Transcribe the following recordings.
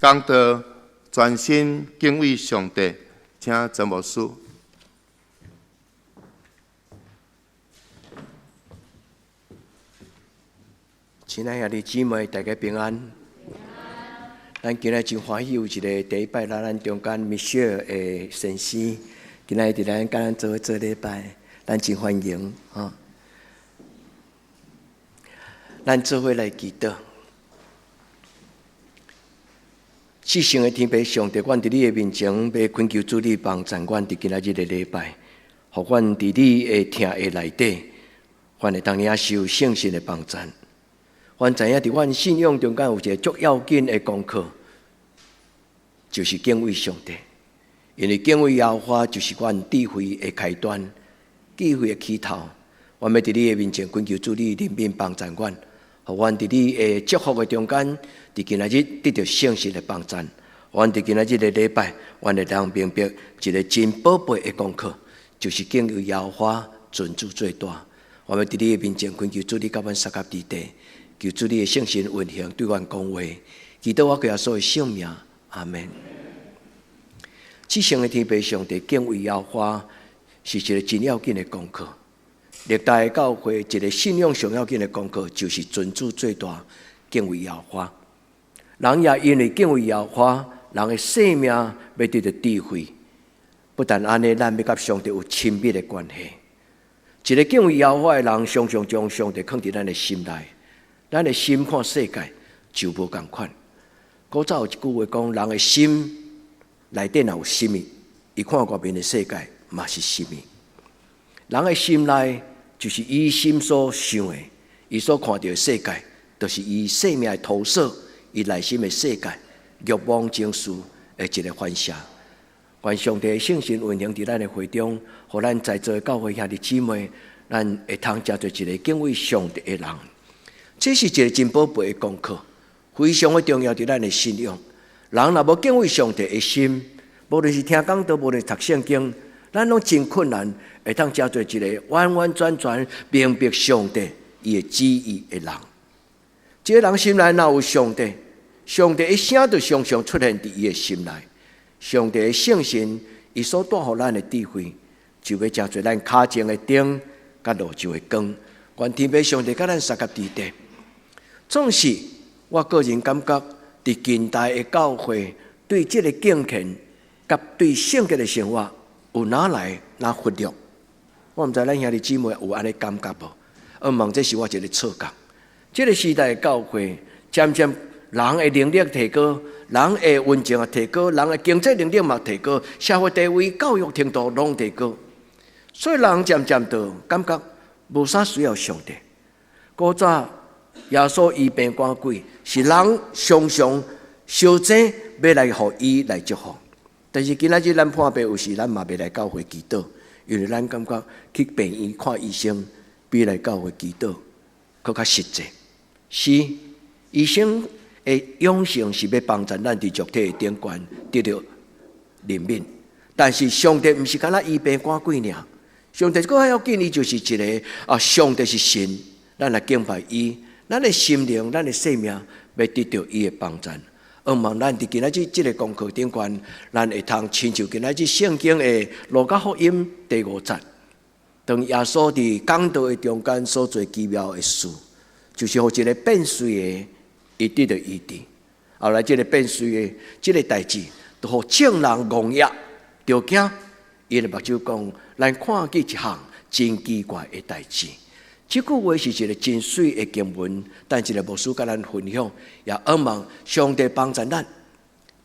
講道全心敬畏上帝，請曾牧師。親愛兄弟姊妹，大家平安。咱今日真歡喜有一个第一擺來咱中間米歇爾的先生，今日佇咱佮咱做伙做禮拜，咱真歡迎吼。咱做伙來祈禱。至聖的天父上帝，阮佇你的面前，欲懇求主你幫贊阮佇今仔日的禮拜，予阮佇你的疼的內底，阮會當領受聖神的幫贊。阮知影佇阮信仰中間有一个足要緊的功課，就是敬畏上帝。因為敬畏耶和華就是阮智慧的開端，智慧的起頭。阮欲佇你的面前懇求主你憐憫幫贊阮。予阮佇你的祝福的中間，佇今仔日得著聖神的幫贊。阮佇今仔日的禮拜，阮會當明白一个真寶貝的功課，就是敬畏耶和華，尊主做大。我欲佇你的面前懇求主你佮阮相佮佇地，求主你的聖神運行對阮講話，祈禱我耶穌的聖名，阿們。至聖的天父上帝，敬畏耶和華是一个真要緊的功課。歷代教會一个信仰上要緊的功課，就是尊主做大，敬畏耶和華。人也因為敬畏耶和華，人的生命欲得著智慧。不但按呢，咱欲佮上帝有親密的關係。一个敬畏耶和華的人，常常將上帝囥佇咱的心內，咱的心看世界就無仝款。古早有一句話講，人的心內底若有啥物，伊看外面的世界嘛是啥物。人的心內就是伊心所想的，伊所看著的世界，就是伊生命的投射，伊內心的世界，欲望情緒的一个反射。願上帝聖神運行佇咱的會中，予咱在座的教會兄弟姊妹，咱會通成做一个敬畏上帝的人。這是一个真寶貝的功課，非常的重要佇咱的信仰。人若無敬畏上帝的心，無論是聽講道，無論是讀聖經，咱攏真困難會當成做一个完完全全明白上帝伊的旨意的人。這个人心內若有上帝，上帝的聲就常常出現佇伊的心內。上帝的聖神，伊所帶予咱的智慧，就欲成做咱跤前的燈，佮路上的光。願天父上帝佮咱相佮佇地。總是我個人感覺，佇近代的教會對這个敬虔佮對聖潔的生活，有哪來哪忽略？我毋知咱兄弟姊妹有按呢感覺無？毋茫這是我一个錯覺。這个時代的教會，漸漸人的能力提高，人的溫情也提高，人的經濟能力嘛提高，社會地位、教育程度攏提高，所以人漸漸就感覺無啥需要上帝。古早耶穌醫病趕鬼，是人常常相爭欲來予伊來祝福。但是今仔日咱破病有時，咱嘛袂來教會祈禱，因為咱感覺去病院看醫生比來教會祈禱閣較實際。是，醫生的養成是欲幫助咱佇肉體的頂懸得著憐憫，但是上帝毋是干焦醫病趕鬼爾，上帝閣較要緊，伊就是一个啊，上帝是神，咱來敬拜伊，咱的心靈、咱的生命欲得著伊的幫助。向望咱佇今仔日這个功課頂懸，咱會通親像今仔日聖經的路加福音第五節，當耶穌佇講道的中間所做奇妙的事，就是予一个變綏的伊得著醫治。後來這个變綏的這个代誌，就予眾人戇額，著驚，伊的目睭講，咱看見一項真奇怪的代誌。這句話是一个真媠的經文，但一个牧師佮咱分享，也向望上帝幫助咱。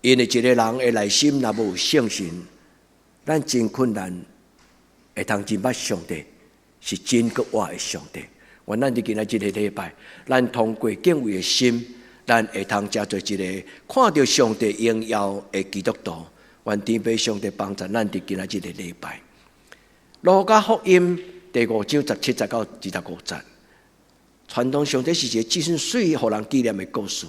因為一个人的內心若無聖神，咱真困難會通認捌上帝是真閣活的上帝。願咱佇今仔這个禮拜，咱通過敬畏的心，咱會通成做一个看著上帝榮耀的基督徒。願天父上帝幫助咱佇今仔這个禮拜。路加福音第五章十七節到二十五節，傳統上這是一個真媠予人紀念的故事。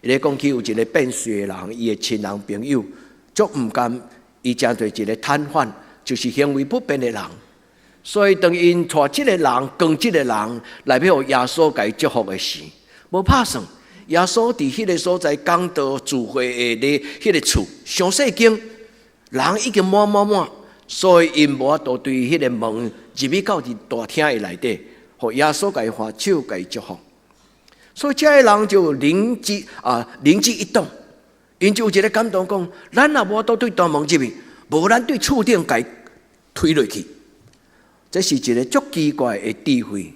伊咧講起有一个變綏的人，伊的親人朋友足毋甘，伊成做一个癱瘓，就是行為不便的人。所以當𪜶帶這个人，扛這个人來欲予耶穌共伊祝福的時，無拍算，耶穌佇彼个所在講道聚會的咧，彼个厝傷細間，人已經滿滿滿，所以𪜶無法度對彼个門入去到佇大廳的內底，予耶穌共伊揮手，共伊祝福。所以這个人就靈機一動，𪜶就有一个感動講：咱若無法度對大門入去，無咱對厝頂共伊推落去。這是一個足奇怪的智慧。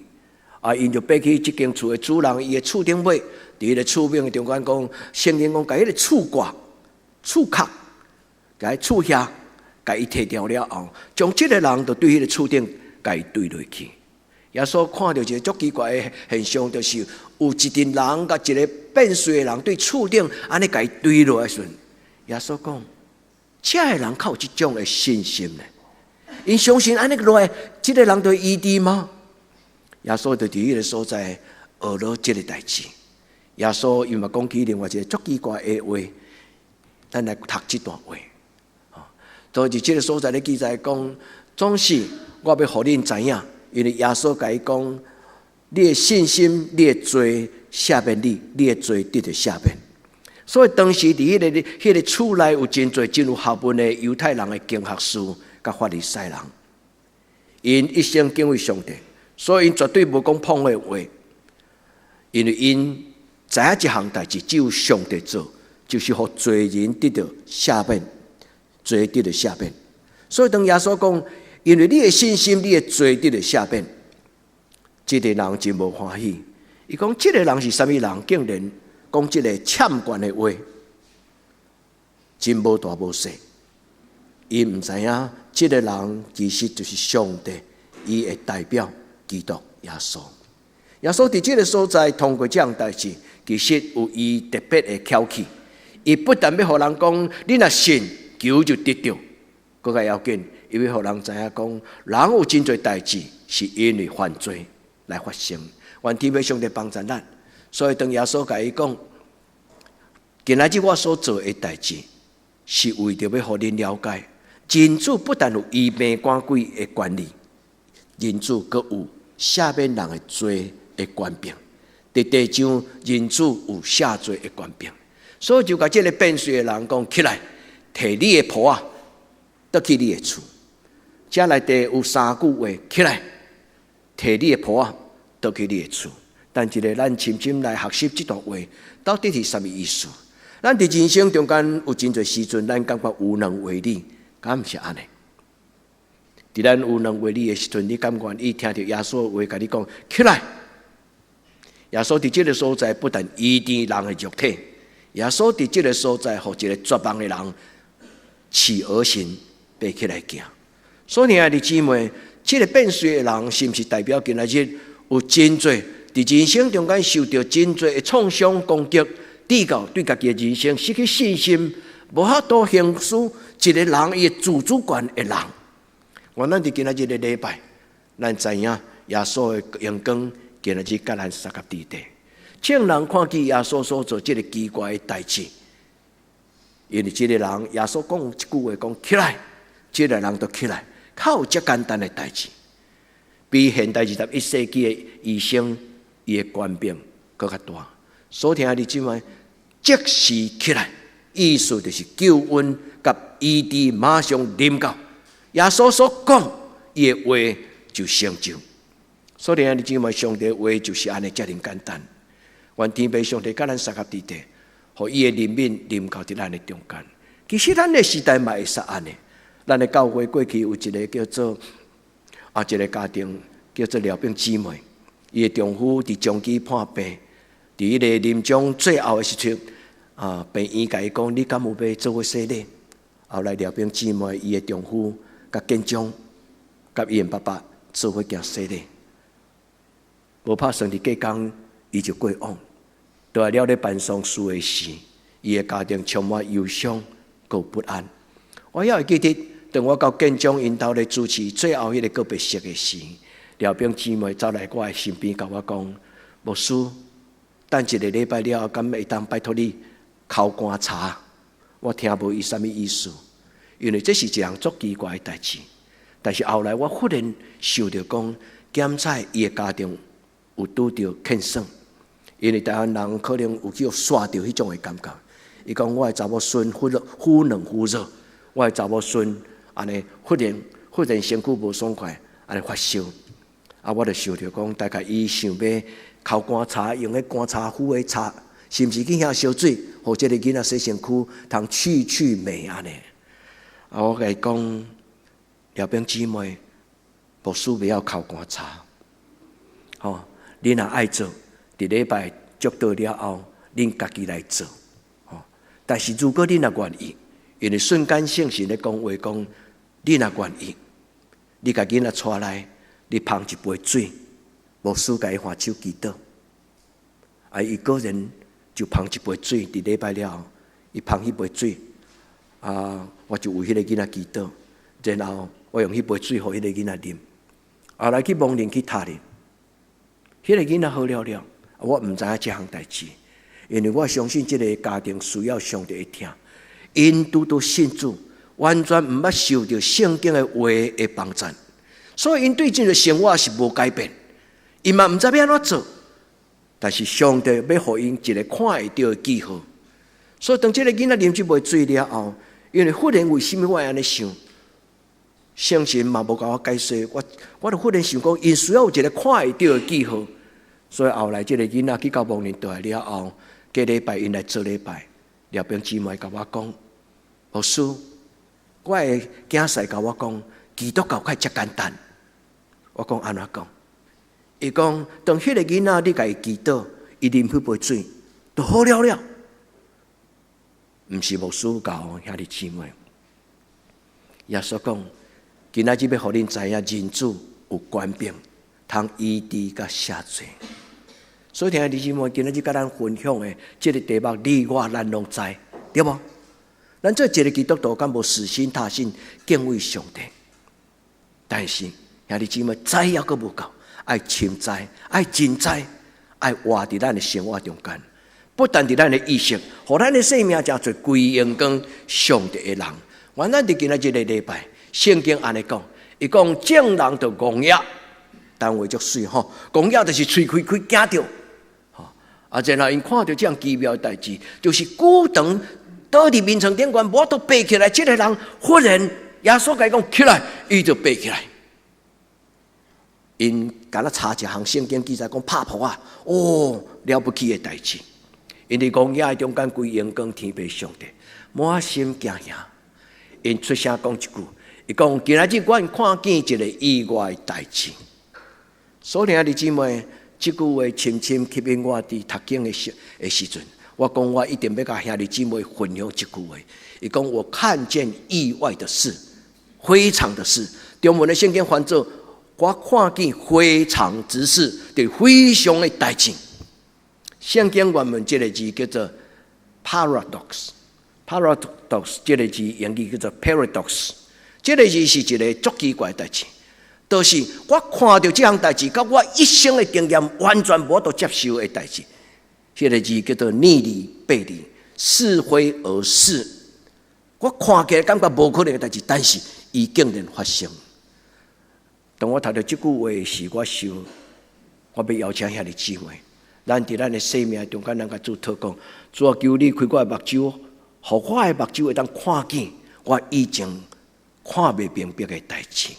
啊！𪜶就爬去這間厝的主人伊的厝頂尾，佇彼个厝頂中間講，聖經講，共彼个厝蓋、厝殼、共厝瓦，共伊提掉了後，將這个人就對彼个厝頂共伊推落去。耶穌看著一个足奇怪的現象，就是有一陣人共一个變綏的人對厝頂按呢共伊推落來時陣，耶穌講：這个人較有這種的信心呢？𪜶相信按呢落來，這个人就會醫治嗎？耶穌就佇彼个所在學了這个代誌。耶穌伊嘛講起另外一个足奇怪的話，咱來讀這段話。所以佇這个所在咧記載講，總是我欲予恁知影，因為耶穌共伊講，你的信心，你的罪赦免你，你的罪得著赦免。所以當時佇彼个厝內有真濟真有學問的猶太人的經學士佮法利賽人，𪜶一生敬畏上帝。所以𪜶絕對無講謊的話，因為𪜶知影這項代誌只有上帝做，就是予罪人得著赦免，罪得著赦免。所以當耶穌講，因為你的信心，你的罪得著赦免，這个人真無歡喜。伊講這个人是啥物人？竟然講這个欠懸的話，真無大無細。伊毋知影，這个人其實就是上帝，伊的代表。基督耶穌，耶穌佇這个所在通過這項代誌，其實有伊特別的巧氣。伊不但欲予人講，你若信，求就得著，閣較要緊，伊欲予人知影講，人有真濟代誌是因為犯罪來發生。願天父上帝幫助咱。所以當耶穌共伊講，今仔日我所做的代誌，是為著欲予恁了解，人子不但有醫病趕鬼的權利，人子閣有赦免人的罪的權柄。佇地上，人子有赦罪的權柄，所以就共這个變綏的人講，起來，提你的鋪仔，轉去你的厝。這內底有三句話：起來，提你的鋪仔，轉去你的厝。等一下，咱深深來學習這段話，到底是啥物意思？咱佇人生中間有真濟時陣，咱感覺無能為力，敢毋是按呢？佇咱無能為力的時陣，你敢願意聽著耶穌的話，共你講起來？耶穌佇這个所在不但醫治人的肉體，耶穌佇這个所在，予一个絕望的人起而行，爬起來行。所以，兄弟姊妹，這个變綏的人，是毋是代表今仔日有真濟佇人生中間受著真濟的創傷攻擊，直到對家己的人生失去信心，無法度行使一个人伊的自主權的人？願咱佇今仔日的禮拜，咱知影耶穌的榮光今仔日佮咱相佮佇底。眾人看見耶穌所做這个奇怪的代誌，因為這个人耶穌講一句話，講起來，這个人就起來，較有遮簡單的代誌，比現代21世紀的醫生伊的權柄閣較大。所聽的姊妹，即時起來，意思就是救恩佮醫治馬上臨到。耶穌所講伊的話就成就。所以兄弟姊妹，上帝的話就是按呢遮爾簡單。願天父上帝佮咱相佮佇底，予伊的憐憫臨到佇咱的中間。其實咱的時代嘛會使按呢。咱的教會過去有一个叫做一个家庭叫做廖炳姊妹，伊的丈夫佇長期破病，佇彼个臨終最後的時陣，病院共伊講：你敢有欲做伙洗禮？後來廖炳姊妹伊的丈夫佮建章，佮伊𪜶爸爸做伙行洗禮，無拍算佇隔工，伊就過往。蹛了咧辦喪事的時，伊的家庭充滿憂傷，閣不安。我猶會記得，當我到建章𪜶兜咧主持最後彼个告別式的時，廖炳姊妹走來我的身邊，共我講：牧師，等一个禮拜了後，敢會當拜託你睏棺柴？我聽無伊啥物意思，因為這是一項足奇怪的代誌。但是後來我忽然想著講，檢查伊的家庭有拄著欠損，因為台灣人可能有去予煞著彼種的感覺。伊講我的查某孫忽忽冷忽熱，我的查某孫按呢忽然忽然身軀無爽快，按呢發燒。啊，我就想著講，大概伊想欲摳乾柴，用彼乾柴釜的柴，是毋是去遐燒水，予這个囡仔洗身軀，通去去霉按呢？啊，我共伊講，廖兵姊妹，牧師袂曉摳乾柴，吼，恁若愛做，佇禮拜祝禱了後，恁家己來做，吼。但是如果恁若願意，因為瞬間聖神咧講話講，你若願意，你共囡仔帶來，你捧一杯水，牧師共伊按手祈禱。啊，伊個人就捧一杯水，佇禮拜了後，伊捧彼杯水，啊，我就為彼个囡仔祈禱，然後我用彼杯水予彼個囡仔啉。後來去亡靈去塔咧，彼個囡仔好了了，我毋知影這項代誌，因為我相信這个家庭需要上帝的疼，𪜶拄拄信主，完全毋捌受著聖經的話的幫贊，所以𪜶對這个生活是無改變，𪜶嘛毋知欲按怎做，但是上帝欲予𪜶一个看會著的記號，所以當這个囡仔啉這杯水了後，因為忽然為啥物我會按呢想？聖神嘛無共我解釋，我就忽然想講，𪜶需要有一个看會著的記號，所以後來這个囡仔去到亡靈倒來了後，過禮拜𪜶來做禮拜，廖兵姊妹共我講，牧師，我的囝婿共我講，基督教較遮簡單。我講按怎講？伊講當彼个囡仔你共伊祈禱，伊啉彼杯水，就好了了。毋是牧師教兄弟姊妹，耶穌講，今仔日欲予恁知影，人子有權柄，通醫治佮赦罪。所以，兄弟姊妹，今仔日共咱分享的這个題目，你我咱攏知，對無？咱做一个基督徒，敢無死心塌心敬畏上帝？但是，兄弟姊妹，知猶閣無夠，愛深知，愛真知，愛活佇咱的生活中間，不但佇咱的意識，予咱的生命成做歸榮光上帝的人。原來佇今仔這个禮拜，聖經按呢講，伊講眾人就戇額，單話足媠吼，戇額就是喙開開驚著，吼啊！然後𪜶看著這樣奇妙的代誌，就是久長倒佇眠床頂懸，無法度爬起來，這个人忽然耶穌共伊講起來，伊就爬起來。𪜶敢若查一項聖經記載講拍噗仔，哦，了不起的代誌。𪜶佇戇額中間歸榮光天父上帝，滿心驚訝。𪜶出聲講一句，伊講今仔日阮看見一个意外的代誌。所以兄弟姊妹，這句話深深吸引我佇讀經的時陣，我講我一定欲共兄弟姊妹分享這句話。伊講我看見意外的事，非常的事。中文的聖經翻做我看見非常之事，就是非常的代誌。聖經原文這个字叫做 paradox，paradox 這个字英語叫做 paradox，這个字是一个足奇怪的代誌，就是我看著這項代誌，佮我一生的經驗完全無法度接受的代誌。這个字叫做逆理悖理，似非而是。我看起來感覺無可能的代誌，但是伊竟然發生。當我讀著這句話時，我想，我欲邀請兄弟姊妹，咱佇咱的生命中間，咱共主禱告，主啊，求你開我的目睭，予我的目睭會當看見我以前看袂明白的代誌。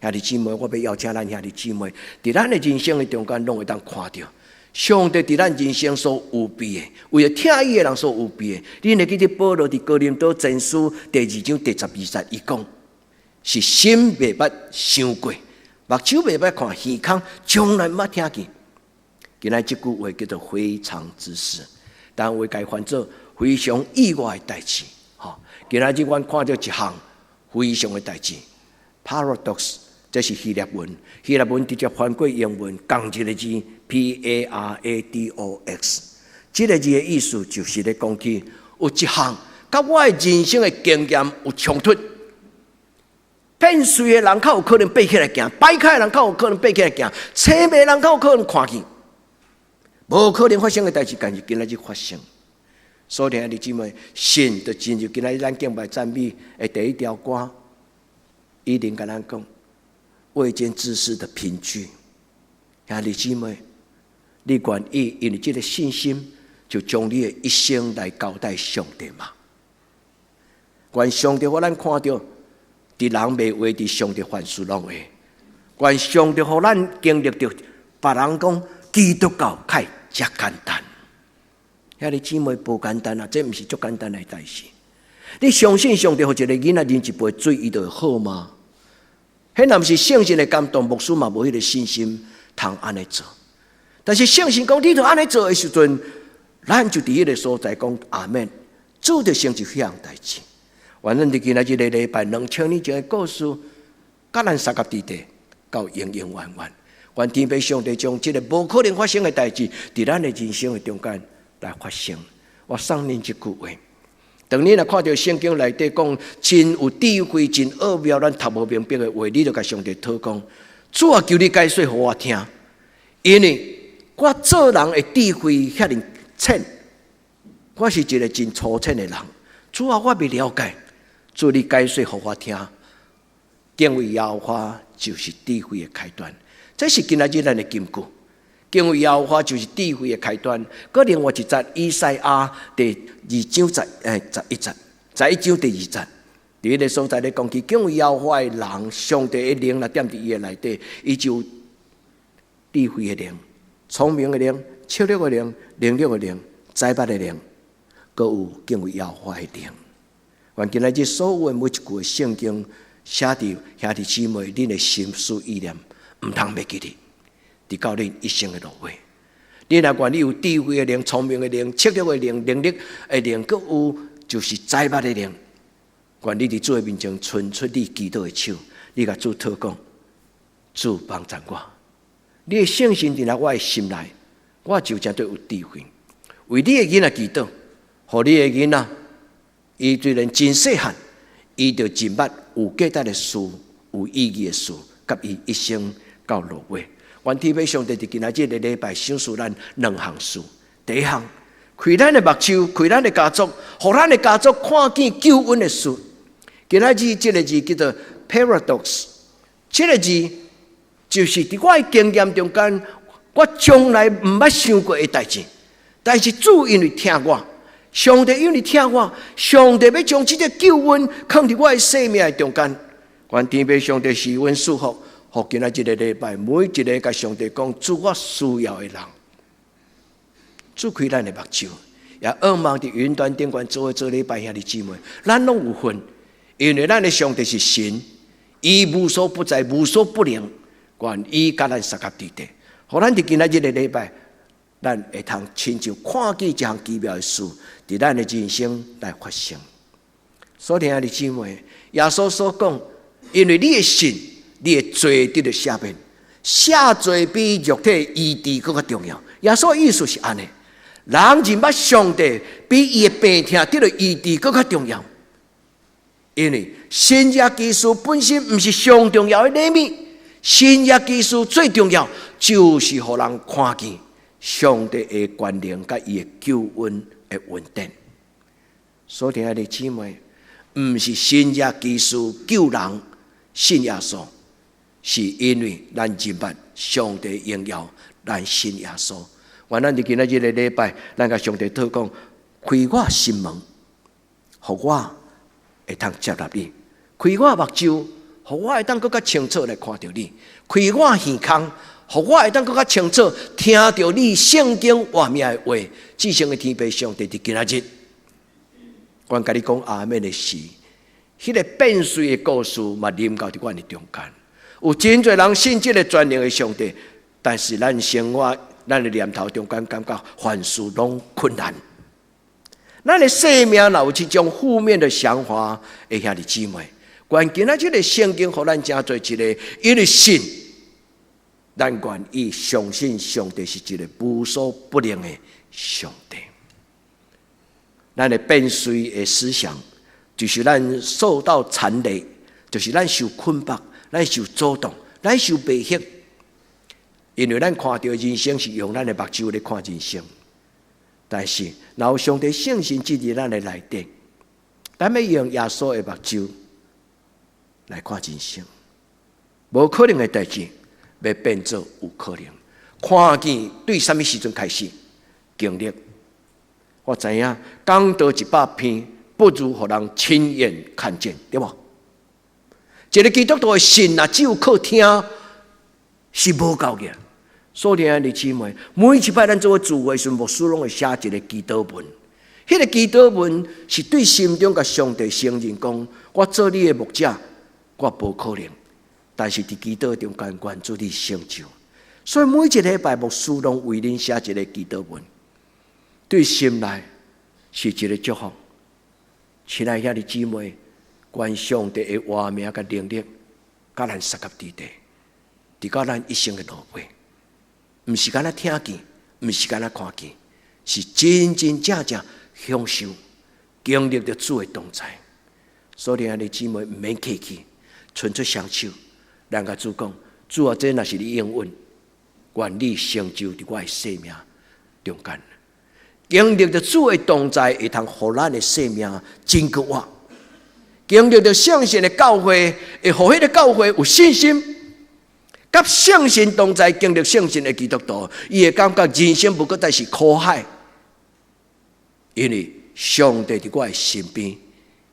兄弟姊妹，我欲邀請咱兄弟姊妹，佇咱的人生的中間，攏會當看著上帝佇咱人生所預備的，為著疼伊的人所預備的。恁會記得保羅佇哥林多前書第二章第12節，伊講是心袂捌想過，目睭袂捌看，耳孔從來毋捌聽見。今仔這句話叫做非常之事，但話共翻做非常意外的代誌。吼，今仔日阮看著一項非常的代誌，paradox，這是希臘文，希臘文直接翻過英文，仝一个字 P A R A D O X，這个字的意思就是咧講起有一項佮我的人生的經驗有衝突。變媠的人較有可能爬起來行，擺跤的人較有可能爬起來行，青盲的人較有可能看見。無可能發生的代誌，但是今仔日發生。所以兄弟姊妹，信就進入今仔日咱敬拜讚美的第一條歌，一定共咱講未見之事的憑據。兄弟姊妹，你願意因為這个信心，就將你的一生來交代上帝嗎？願上帝予咱看著，佇人袂話，佇上帝凡事攏會。願上帝予咱經歷著，別人講基督教較遮簡單。兄弟姊妹，無簡單啊！這毋是足簡單的代誌。你相信上帝予一个囡仔啉一杯水，伊就會好嗎？彼若毋是聖神的感動，牧師嘛無彼个信心通按呢做。但是聖神講，你著按呢做的時陣，咱就佇彼个所在講阿們，主就成就彼項代誌。願咱佇今仔日个禮拜2000年前的故事，佮咱相佮佇佇到永永遠遠。願天父上帝將這个無可能發生的代誌，佇咱的人生的中間來發生。我送恁這句話：當你若看著聖經內底講真有智慧、真奧妙，咱讀無明白的話，你就共上帝禱講：主啊，求你解說予我聽，因為我做人的智慧遐爾淺，我是一个真粗淺的人。主啊，我未了解，主你解說予我聽。敬畏耶和華就是智慧的開端，這是今仔日咱的金句。敬畏耶和華就是智慧的開端。閣另外一節，以賽亞第二章11節，11章第二節，佇彼个所在咧講起敬畏耶和華的人，上帝的靈若踮佇伊的內底，伊就有智慧的靈、聰明的靈、策略的靈、能力的靈、知捌的靈，閣有敬畏耶和華的靈。願今仔日所有的每一句的聖經寫佇兄弟姊妹恁的心思意念，毋通袂記得，直到恁一生的落尾。你若願意有智慧的靈、聰明的靈、策略的靈、能力的靈，閣有就是知捌的靈。願你佇主的面前伸出你祈禱的手，你共主禱講：主幫助我，你的聖神佇我的心內，我就成做有智慧。為你的囡仔祈禱，予你的囡仔，伊雖然真細漢，伊就真捌有價值的事、有意義的事，佮伊一生到落尾。願天父上帝佇今仔日个禮拜賞賜咱兩項事。第一項，開咱的目睭，開咱的家族，予咱的家族看見救恩的事。今仔日這个字叫做 paradox，這个字就是佇我的經驗中間，我從來毋捌想過的代誌。但是主因為疼我，上帝因為疼我，上帝欲將這个救恩囥佇我的生命的中間。願天父上帝賜阮祝福，予今仔這个禮拜每一个共上帝講主我需要的人，主開咱的目睭，也仰望佇雲端頂懸做伙做禮拜兄弟姊妹，咱攏有份，因為咱的上帝是神，伊無所不在，無所不能，願伊佮咱相佮佇佇，予咱佇今仔這个禮拜，咱會通親像看見這項奇妙的事，佇咱的人生來發生。所以兄弟姊妹，耶穌所講，因為你的信，你的罪得著赦免，赦罪比肉體醫治閣較重要。耶穌意思是按呢，人認捌上帝比伊的病痛得著醫治閣較重要。因為神蹟奇事本身毋是上重要的禮物，神蹟奇事最重要就是予人看見上帝的權能佮伊的救恩的恩典。所以兄弟姊妹，毋是神蹟奇事救人信耶穌，是因為咱認捌上帝榮耀，咱信耶穌。願咱佇今仔日个禮拜，咱共上帝禱講，開我心門，予我會通接納你；開我目睭，予我會當閣較清楚來看著你；開我耳孔，予我會當閣較清楚聽著你聖經活命的話。至聖的天父上帝佇今仔日，阮共你講阿們的時，彼个變水的故事嘛臨到佇阮的中間。有真濟人信這个全能的上帝，但是咱生活、咱的念頭中間感覺凡事攏困難。咱的生命若有這種負面的想法，的兄弟姊妹，願今仔這个聖經予咱成做一个，因為信，咱願意相信上帝是一个無所不能的上帝。咱的變水的思想，就是咱受到纏累，就是咱受捆綁，咱受阻擋，咱受迷惑。因為咱看著人生是用咱的目睭咧看人生，但是若有上帝聖神進入咱的內底，咱欲用耶穌的目睭來看人生，無可能的代誌，欲變做有可能。看見對啥物時陣開始經歷。我知影講道100篇，不如予人親眼看見，對無？一個基督徒的信啊，只有靠聽是無夠嘅。所以兄弟姊妹，每一擺咱做聚會時，牧師攏會寫一個祈禱文。彼個祈禱文是對心中共上帝承認講：我做你的牧者，我無可能。但是佇祈禱中間，願主你成就。所以每一禮拜牧師攏為恁寫一個祈禱文，對心內是一個祝福。親愛兄弟姊妹，願上帝的話名佮能力，佮咱相佮佇底，直到咱一生的落尾，毋是干焦聽見，毋是干焦看見，是真真正正享受經歷著主的同在。所以兄弟姊妹毋免客氣，伸出雙手，咱共主講：主啊，這若是你應允，願你成就佇我的生命中間。經歷著主的同在，會通予咱的生命真閣活。經歷著聖神的教會，會予彼個教會有信心。佮聖神同在，經歷聖神的基督徒，伊會感覺人生無閣再是苦海，因為上帝佇我的身邊，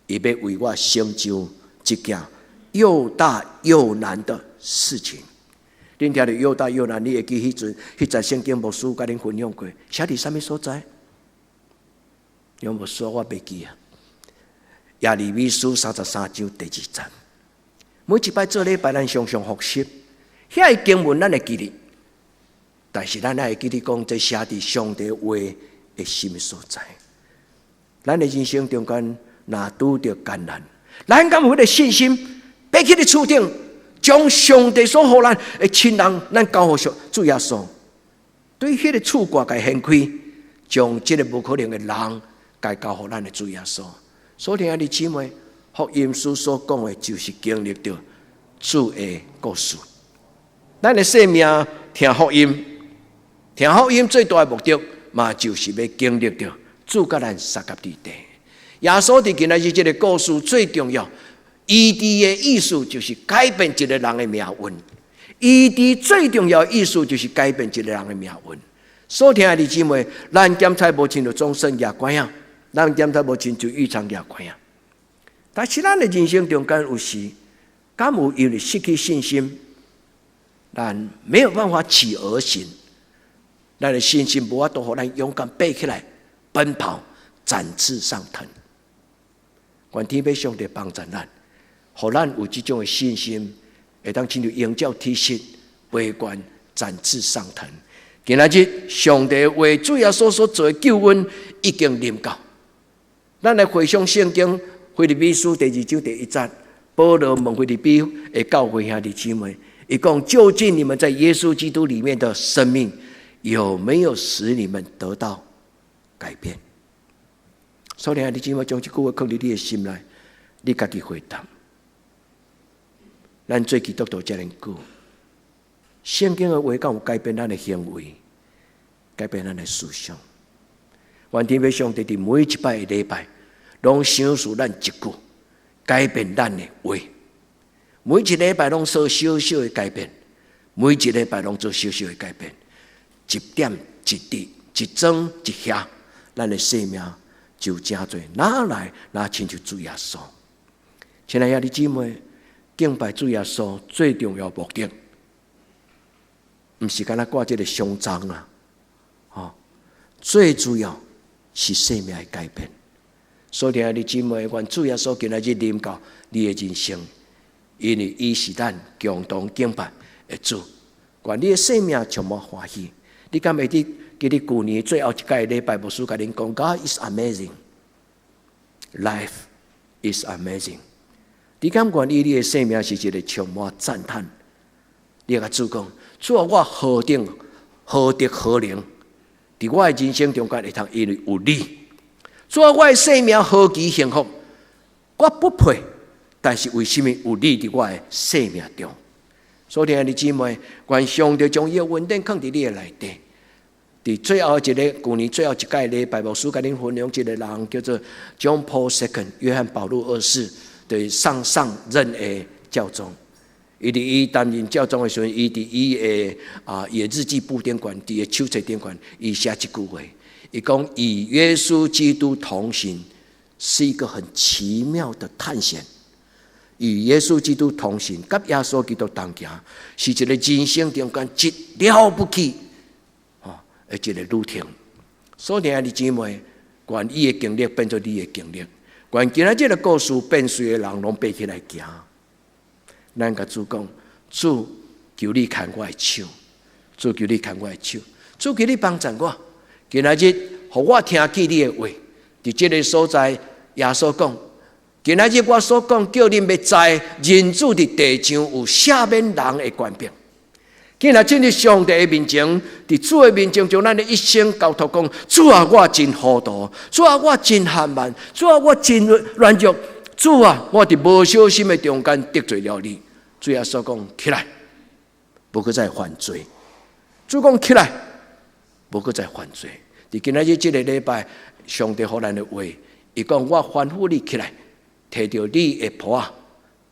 伊欲為我成就一件又大又難的事情。恁聽著又大又難，你會記彼陣彼節聖經牧師共恁分享過，寫佇啥物所在？有牧師我袂記啊。耶利米書33章第二節，每一擺做禮拜，咱常常複習，遐个經文咱會記得，但是咱愛會記得講，這寫佇上帝話的什麼所在？咱的人生中間若拄著艱難，咱敢有彼個信心，爬起佇厝頂，將上帝所予咱的親人，咱交予上主耶穌，對彼個厝蓋共掀開，將這個無可能的人，共交予咱的主耶穌。所以兄弟姊妹，福音書所講的，就是經歷著主的故事。咱的生命聽福音，聽福音最大的目的，嘛就是欲經歷著主佮咱相佮佇底。耶穌佇今仔日這個故事最重要，醫治的意思就是改變一個人的命運。醫治最重要的意思就是改變一個人的命運。所以兄弟姊妹，咱檢採無親像總算舉拐仔，咱檢採無親像預藏舉拐仔。但是咱的人生中間有時，敢有因為失去信心，咱沒有辦法起而行，咱的信心無法度予咱勇敢爬起來奔跑，展翅上騰。願天父上帝幫助咱，予咱有這種的信心，會當親像鷹鳥體質，飛懸展翅上騰。今仔日上帝為主耶穌所做的救恩已經臨到。咱來回想聖經腓立比書第二章第一節，保羅問腓立比的教會兄弟姊妹，伊講：究竟你們在耶穌基督裡面的生命，有沒有使你們得到改變？所以兄弟姊妹將這句話放佇你的心內，你家己回答。咱做基督徒遮爾久，聖經的話敢有改變咱的行為，改變咱的思想？願天父上帝佇每一擺的禮拜，攏賞賜咱一句改變咱的話。每一禮拜攏做小小的改變，每一禮拜攏做小小的改變，一點一滴，一樁一瓦，咱的生命就成做哪來哪親像主耶穌。親愛兄弟姊妹，敬拜主耶穌最重要目的，毋是干焦掛這个胸章啊，吼，最主要是生命的改變。所以兄弟姊妹，願主耶穌今仔日臨到你的人生，因為伊是咱共同敬拜的主。願你的生命充滿歡喜。你敢會記得舊年最後一屆禮拜牧師共恁講，God is amazing, life is amazing。你敢願意你的生命是一個充滿讚嘆？你共主講，主啊，我何等何德何能，佇我的人生中間會通因為有你。主啊，我的生命何其幸福，我不配，但是為什麼有你佇我的生命中？所以兄弟姊妹，願上帝將伊的恩典放佇你的內底。佇最後一個舊年最後一屆禮拜，牧師共恁分享一個人叫做 John Paul II 約翰保祿二世的上上任的教宗。伊佇伊擔任教宗的時陣，伊佇伊的日記簿頂懸，佇伊手冊頂懸，伊寫這句話，伊講與耶穌基督同行是一個很奇妙的探險。與耶穌基督同行，佮耶穌基督同行，是一個人生中間極了不起，吼，的一個旅程。所以，兄弟姊妹，願伊的經歷變做你的經歷，願今仔這個故事變隨的人攏爬起來行。咱共主講，主求你牽我的手，主求你牽我的手，主求你幫助我。今仔日，予我聽見你的話，佇這個所在，耶穌講，今仔日我所講，叫恁欲知人子佇地上有赦免人的權柄。今仔進入上帝的面前，佇主的面前，將咱的一生交託講，主啊，我真糊塗，主啊，我真傲慢，主啊，我真軟弱，主啊，我佇無小心的中間得罪了你。主耶穌講起來，無閣再犯罪。主講起來，無閣再犯罪。佇今仔日這個禮拜，上帝予咱的話，伊講我吩咐你起來，提著你的鋪仔，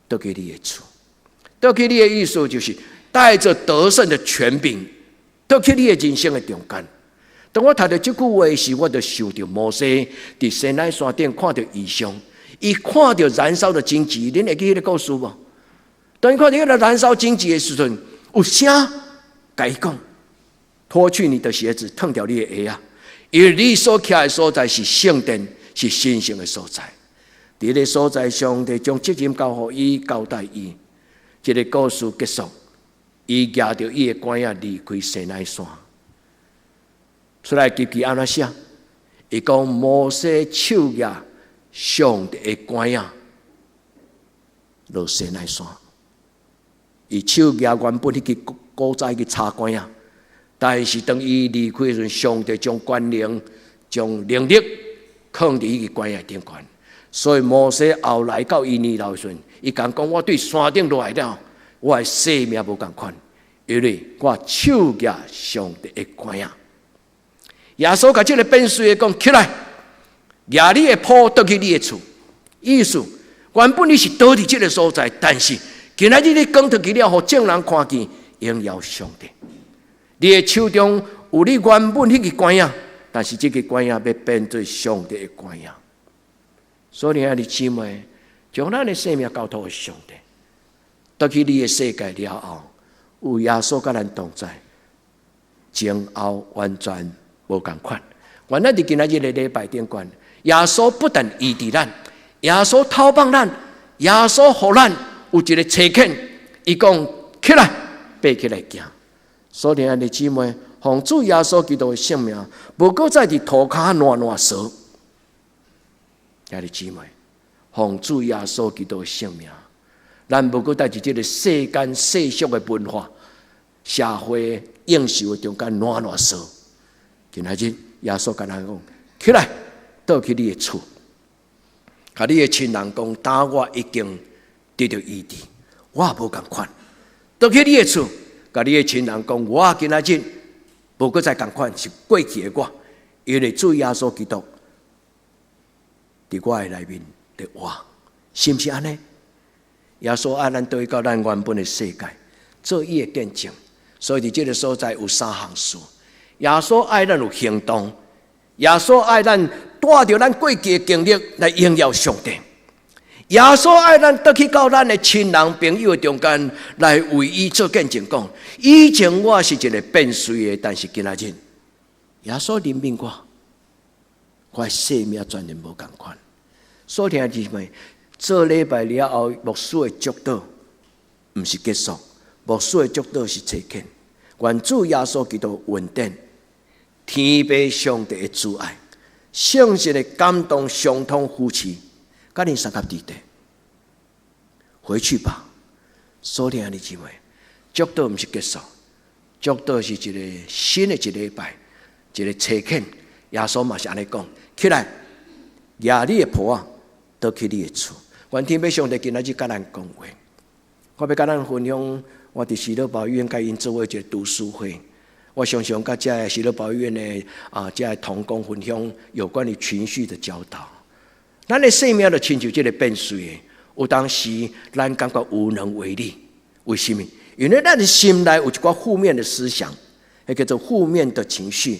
倒去你的厝。倒去你的意思就是帶著得勝的權柄，倒去你的人生的中間。當我讀著這句話時，我就想著摩西佇西奈山頂看著異象，伊看著燃燒的荊棘，恁會記彼个故事無？當伊看著彼个燃燒荊棘的時陣，有聲共伊講：脫去你的鞋子，脫掉你的鞋仔，因為你所徛的所在是聖殿，是神聖的所在。佇彼个所在，上帝將責任交予伊，交代伊。這个故事結束，伊舉著伊的拐仔離開西奈山。出埃及記按怎寫？伊講摩西手舉上帝的拐仔落西奈山。伊手舉原本彼支古早彼支柴拐仔，但是當伊離開時陣，上帝將權能、將能力囥佇彼支拐仔頂懸。所以摩西後來到伊年老時陣，伊敢講我對山頂落來了，我的生命無仝款，因為我手舉上帝的拐仔。耶穌共這个變隨的講起來，舉你的鋪倒去你的厝。意思原本你是倒佇這个所在，但是今仔日你講出去了，予眾人看見，榮耀上帝。你的手中有你原本彼支拐仔，但是這支拐仔欲變做上帝的拐仔。所以，兄弟姊妹，將咱的生命交託予上帝，倒去你的世界了後，有耶穌佮咱同在，前後完全無仝款。原來佇今仔日的禮拜頂懸，耶穌不但醫治咱，耶穌透放咱，耶穌予咱有一個差遣，伊講起來，爬起來行。所以，兄弟姊妹，奉主耶穌基督的聖名，無閣再佇塗跤爛爛趖。兄弟姊妹，奉主耶穌基督的聖名，咱無閣再佇這个世間世俗的文化、社會應酬的中間爛爛趖。今仔日耶穌共咱講：起來，倒去你的厝，共你的親人講，當我已經得著醫治，我無仝款。倒去你的厝，共你的親人講，我今仔日無閣再仝款，是過去的我，因為主耶穌基督佇我的內面佇活，是毋是按呢？耶穌愛咱倒去到咱原本的世界，做伊的見證。所以佇這个所在有三項事。耶穌愛咱有行動，耶穌愛咱帶著咱過去的經歷來榮耀上帝。耶穌愛咱倒去到咱的親人朋友的中間來為伊做見證，講以前我是一个變隨的，但是今仔日耶穌憐憫我，我的生命全然無仝款。所以兄弟姊妹，做禮拜了後，牧師的祝禱毋是結束，牧師的祝禱是差遣。願主耶穌基督恩典，天父上帝的慈愛，聖神的感動相通扶持，佮恁相佮佇底。回去吧，所以兄弟姊妹，祝禱毋是結束，祝禱是一个新的一禮拜，一个差遣。耶穌嘛是按呢講，起來，舉你的鋪仔，倒去你的厝。願天父上帝今仔日佮咱講話，我欲佮咱分享，我佇喜樂堡醫院佮𪜶做伙一个讀書會。我常常佮遮个喜樂堡醫院的遮个同工分享有關於情緒的教導。咱的生命就親像這个變隨的，有當時咱感覺無能為力，為什麼？因為咱的心內有一寡負面的思想，彼叫做負面的情緒。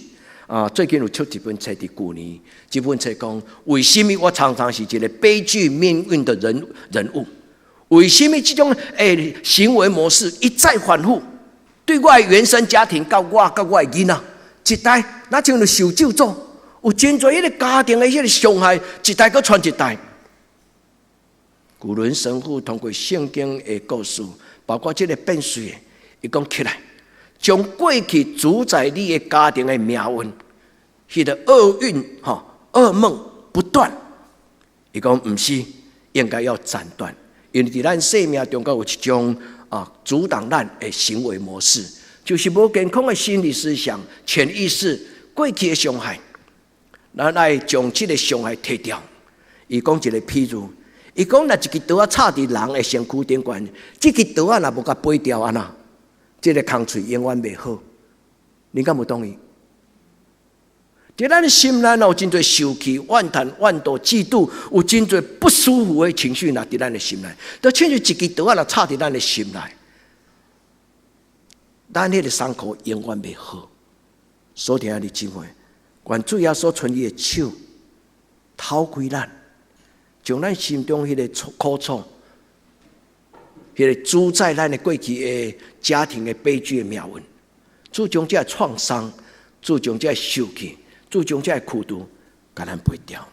啊，最近有出一本冊佇舊年，這本冊講為什麼我常常是一個悲劇命運的人物？為什麼這種行為模式一再反覆？對我的原生家庭，到我，到我的囡仔，一代若像受咒詛，有真濟彼個家庭的彼個傷害，一代閣傳一代。古倫神父通過聖經的故事，包括這个變水的，伊講起來，將過去主宰你的家庭的命運，彼个厄運吼噩夢不斷。伊講毋是，應該要斬斷，因為佇咱生命中間有一種阻擋咱的行為模式，就是無健康的心理思想、潛意識過去的傷害，咱愛將這个傷害剔掉。伊講一个譬如。伊講若一支刀仔插佇人的身軀頂懸，這支刀仔若無共掰掉按怎，這个空喙永遠袂好。你敢有同意？佇咱心內有真濟受氣、怨嘆、怨妒、嫉妒，有真濟不舒服的情緒，若佇咱的心內，就親像一支刀仔若插佇咱的心內，咱彼个傷口永遠袂好。所以兄弟姊妹，願主耶穌伸伊的手，透開咱。將咱心中彼个苦楚，彼个主宰咱的過去的家庭的悲劇的命運，主將這个創傷，主將這个受氣，主將這个苦毒，共咱掰掉。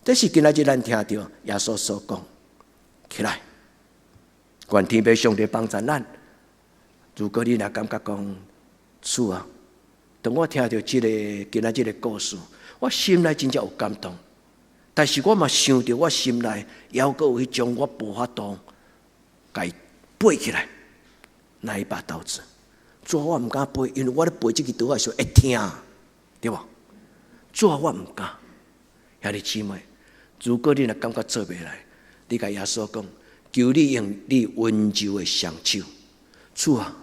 這是今仔日咱聽著耶穌所講，起來，願天父上帝幫助咱。如果你若感覺講，主啊，當我聽著這个今仔日的故事，我心內真正有感動。但是我嘛想著我心內猶閣有彼種我無法度共伊掰起來，那一把刀子，主啊，我毋敢掰，因為我咧掰這支刀的時候會疼，對無？主啊，我毋敢。兄弟姊妹，如果你若感覺做袂來，你共耶穌講，求你用你溫柔的雙手，主啊，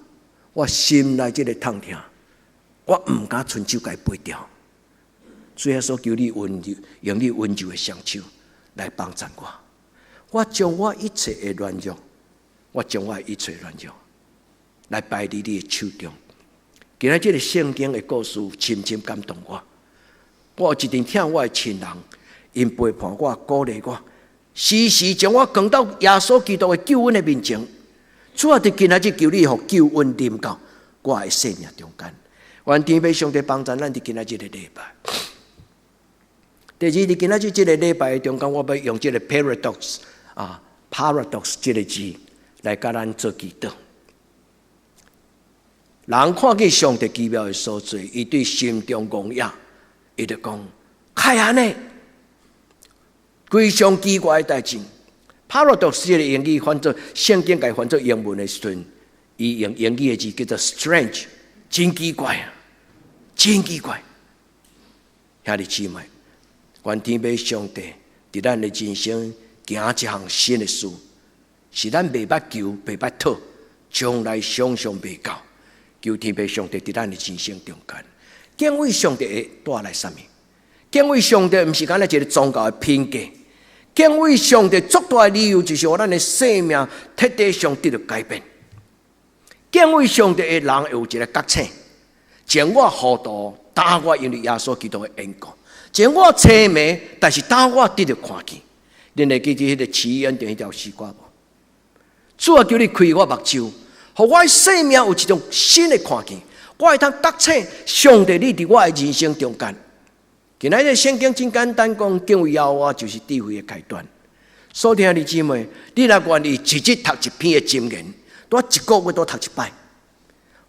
我心內這个痛疼，我毋敢伸手共伊掰掉。主耶穌求你溫柔，用你溫柔的雙手來幫助我。我將我一切的軟弱，我將我一切軟弱來擺佇你的手中。今仔這个聖經的故事深深感動我。我有一陣疼我的親人，𪜶陪伴我、鼓勵我，時時將我扛到耶穌基督的救恩的面前。主啊，佇今仔日求你予救恩臨到我的生命中間。願天父上帝幫助咱佇今仔日的禮拜。第二，佇今仔日這个禮拜中間，我欲用這个 paradox ，paradox 這个字來共咱做祈禱。人看見上帝奇妙的所作，伊對心中戇掖，伊就講：會按呢，非常奇怪的代誌。paradox 這个英語翻做聖經共翻做英文的時陣，伊用英語的字叫做 strange，真奇怪啊，真奇怪。兄弟姊妹，願天父上帝佇咱的人生行一項新的事，是咱袂捌求、袂捌討，將來想象袂到。求天父上帝佇咱的人生中間，敬畏上帝會帶來啥物？敬畏上帝毋是干焦一个宗教的品格，敬畏上帝足大的理由就是予咱的生命徹底上得著改變。敬畏上帝的人會有一个覺醒，前我糊塗，今我因為耶穌基督的緣故。前我青盲，但是今我得著看見。恁會記得彼个奇異恩典彼條詩歌無？主啊，求你開我目睭，予我的生命有一種新的看見。我會當覺醒上帝，你佇我的人生中間。今仔日聖經真簡單講，敬畏耶和華就是智慧的開端。所以兄弟姊妹，你若願意一日讀一篇的箴言，我一個月都讀一擺。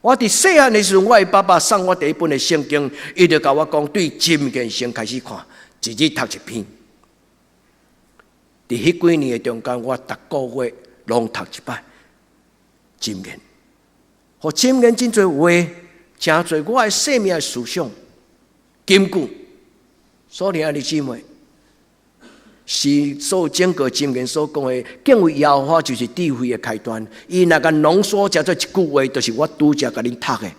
我佇細漢的時陣，我的爸爸送我第一本的聖經，伊就共我講，對箴言先開始看，一日讀一篇。佇彼幾年的中間，我逐個月攏讀一擺箴言。予箴言真濟話，誠濟我的生命的思想金句。所以兄弟姊妹，是所有整個箴言所講的敬畏耶和華就是智慧的開端。伊若共濃縮成做一句話，就是我拄才共恁讀的，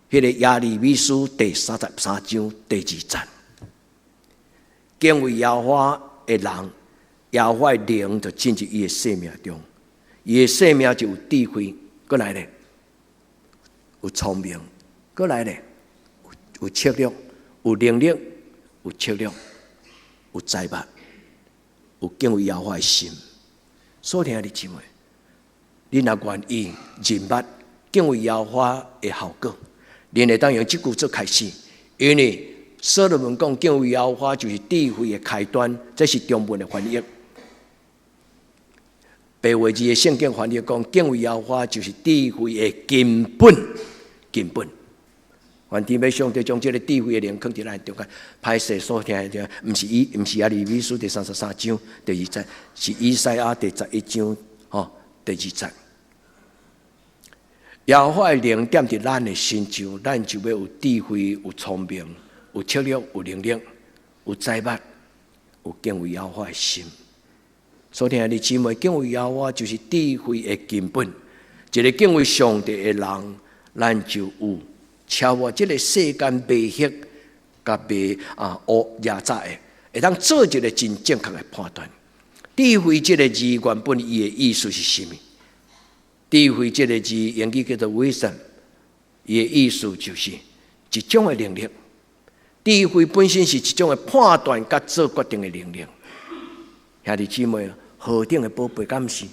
彼个耶利米書第33章第二節。敬畏耶和華的人，耶和華的靈就進入伊的生命中，伊的生命就有智慧。閣來咧，有聰明，閣來咧，有策略，有能力，有策略，有才捌，有敬畏耶和華的心。所聽的姊妹，你若願意認捌敬畏耶和華的效果，恁會當用這句做開始，因為所羅門講敬畏耶和華就是智慧的開端，這是中文的翻譯。白話字的聖經翻譯講敬畏耶和華就是智慧的根本，根本。願天父上帝將這个智慧的靈囥佇咱中間，歹勢所聽的，毋是耶利米書第33章第二節，是以賽亞第11章吼第二節。耶和華的靈踮佇咱的身上，咱就欲有智慧、有聰明、有策略、有能力、有才捌、有敬畏耶和華的心。所聽的姊妹，敬畏耶和華就是智慧的根本。一个敬畏上帝的人，咱就有超越這个世間迷惑佮迷啊烏壓榨的，會當做一个真正確的判斷。智慧這个字原本伊的意思是啥物？智慧這个字英語叫做 wisdom，伊的意思就是一種的能力。智慧本身是一種的判斷佮做決定的能力。兄弟姊妹，何等的寶貝，敢毋是？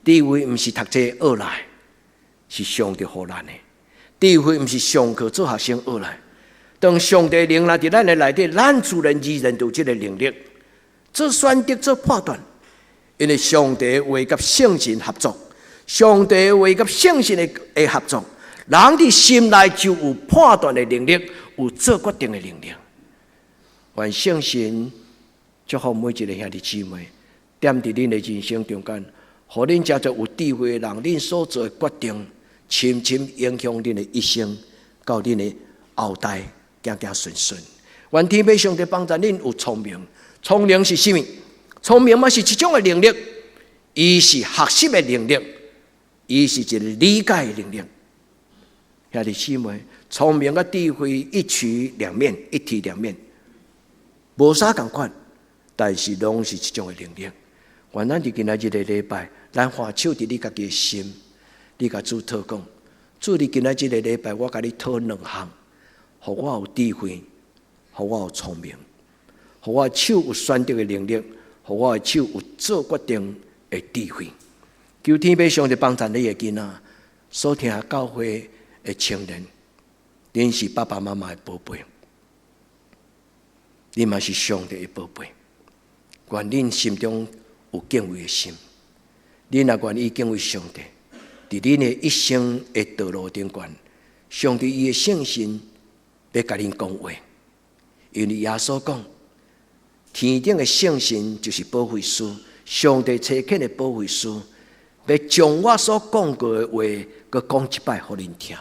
智慧毋是讀冊學來，是上帝予咱的。智慧毋是上課做學生學來。當上帝靈來佇咱的內底，咱自然而然就有這个能力做選擇、做判斷。因為上帝話佮聖神合作，上帝話佮聖神的合作，人佇心內就有判斷的能力，有做決定的能力。願聖神祝福每一个兄弟姊妹，踮佇恁的人生中間，予恁成做有智慧的人，恁所做的決定，深深影響恁的一生，到恁的後代，行行順順。願天父上帝幫助恁有聰明，聰明是啥物？聰明嘛是一種的能力，伊是學習的能力，伊是一个理解的能力。兄弟姊妹，聰明佮智慧一體兩面，一體兩面，無啥仝款，但是攏是一種的能力。願咱佇今仔日个禮拜，咱放手佇你家己的心，你共主禱講，主你今仔日个禮拜，我共你討兩項，予我有智慧，予我有聰明，予我手有選擇的能力，予我的手有做決定的智慧。求天父上帝幫助你的囡仔，所聽教會的青年，恁是爸爸媽媽的寶貝，恁嘛是上帝的寶貝。願恁心中有敬畏的心，恁若願意敬畏上帝，佇恁的一生的道路頂懸，上帝伊的聖神欲共恁講話，因為耶穌講，天頂的聖神就是保惠師，上帝差遣的保惠師，欲將我所講過的話，閣講一擺予恁聽。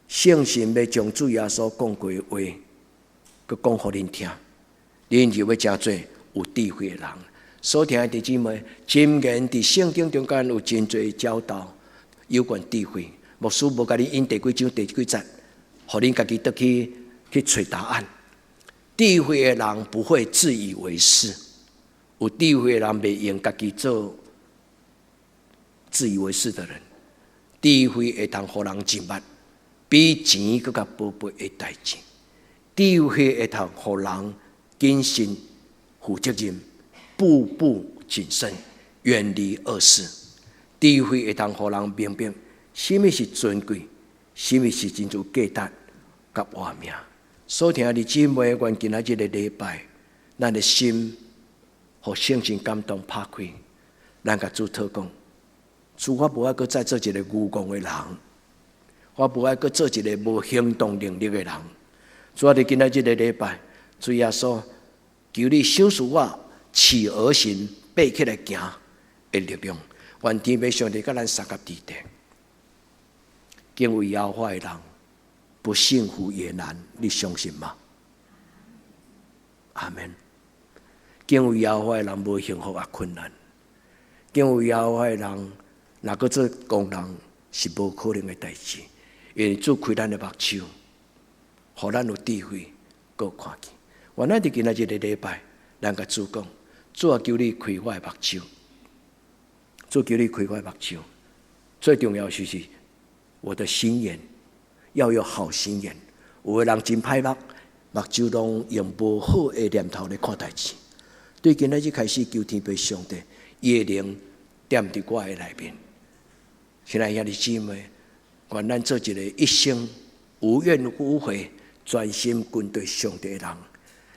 聖神欲將主耶穌講過的話，閣講予恁聽，恁就欲成做有智慧的人。所聽的弟姊妹，箴言佇聖經中間有真濟教導有關智慧。牧師無共你引第幾章第幾節，予恁家己倒去去揣答案。智慧的人不會自以為是，有智慧的人袂用家己做自以為是的人。智慧會通予人認捌，比錢閣較寶貝的代誌。智慧會通予人謹慎、負責任、步步謹慎，遠離惡事。智慧會通予人明白，啥物是尊貴，啥物是真有價值佮活命。所聽的姊妹，願今仔日个禮拜，咱的心予聖神感動拍開，咱共主禱講：主，我無愛閣再做一个愚戇的人，我無愛閣做一个無行動能力的人。主啊，佇今仔日个禮拜，主耶穌，求你賞賜我起而行、爬起來行的力量。願天父上帝佮咱相佮佇咧。敬畏耶和華的人，不幸福也難，你相信嗎？阿門。敬畏耶和華的人無幸福也困難。敬畏耶和華的人，若閣做戇人是無可能的代誌，因為主開咱的目睭，予咱有智慧，閣看見。願咱佇今仔日个禮拜，咱共主講：主啊，求你開我的目睭。主求你開我的目睭。最重要就是我的心眼要有好心眼。有的人真歹目，目睭攏用無好的念頭來看代誌。對今仔日開始求天父上帝，伊的靈踮佇我的內面。親愛兄弟姊妹，願咱做一個一生無怨無悔、專心跟隨上帝的人。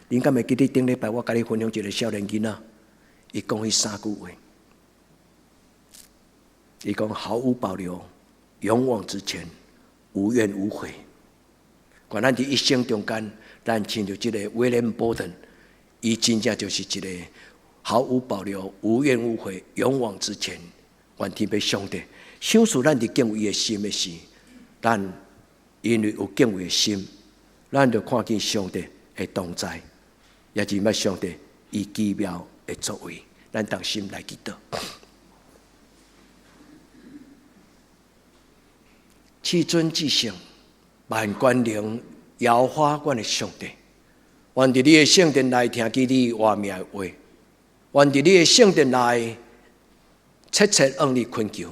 恁敢會記得頂禮拜我共你分享一個少年囡仔，伊講彼三句話。伊講毫無保留、勇往直前、無怨無悔。願咱佇一生中間，咱親像這個威廉波頓，伊真正就是一個毫無保留、無怨無悔、勇往直前。願天父上帝賞賜咱佇敬畏的心的時，咱因為有敬畏的心，咱就看見上帝的同在，也認捌上帝伊奇妙的作為。咱同心來祈禱。至尊至聖，萬權能耶和華阮的上帝，願佇你的聖殿內聽見你活命的話，願佇你的聖殿內切切向你懇求，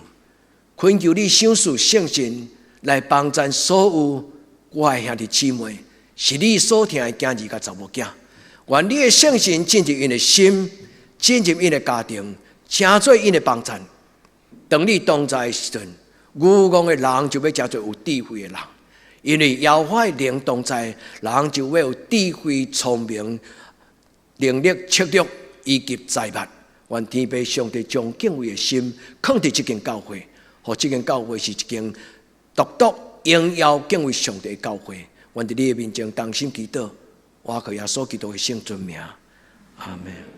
懇求你賞賜聖神來幫贊所有我的兄弟姊妹，是你所疼的囝兒佮查某囝。願你的聖神進入𪜶的心，進入𪜶的家庭，成做𪜶的幫贊。當你同在的時陣，愚戇的人就欲成做有智慧的人，因為耶和華的靈同在，人就會有智慧、聰明、能力、策略以及財物。願天父上帝將敬畏的心囥佇這間教會，予這間教會是一間獨獨榮耀敬畏上帝的教會。願佇你的面前同心祈禱，我靠耶穌基督的聖尊名，阿門。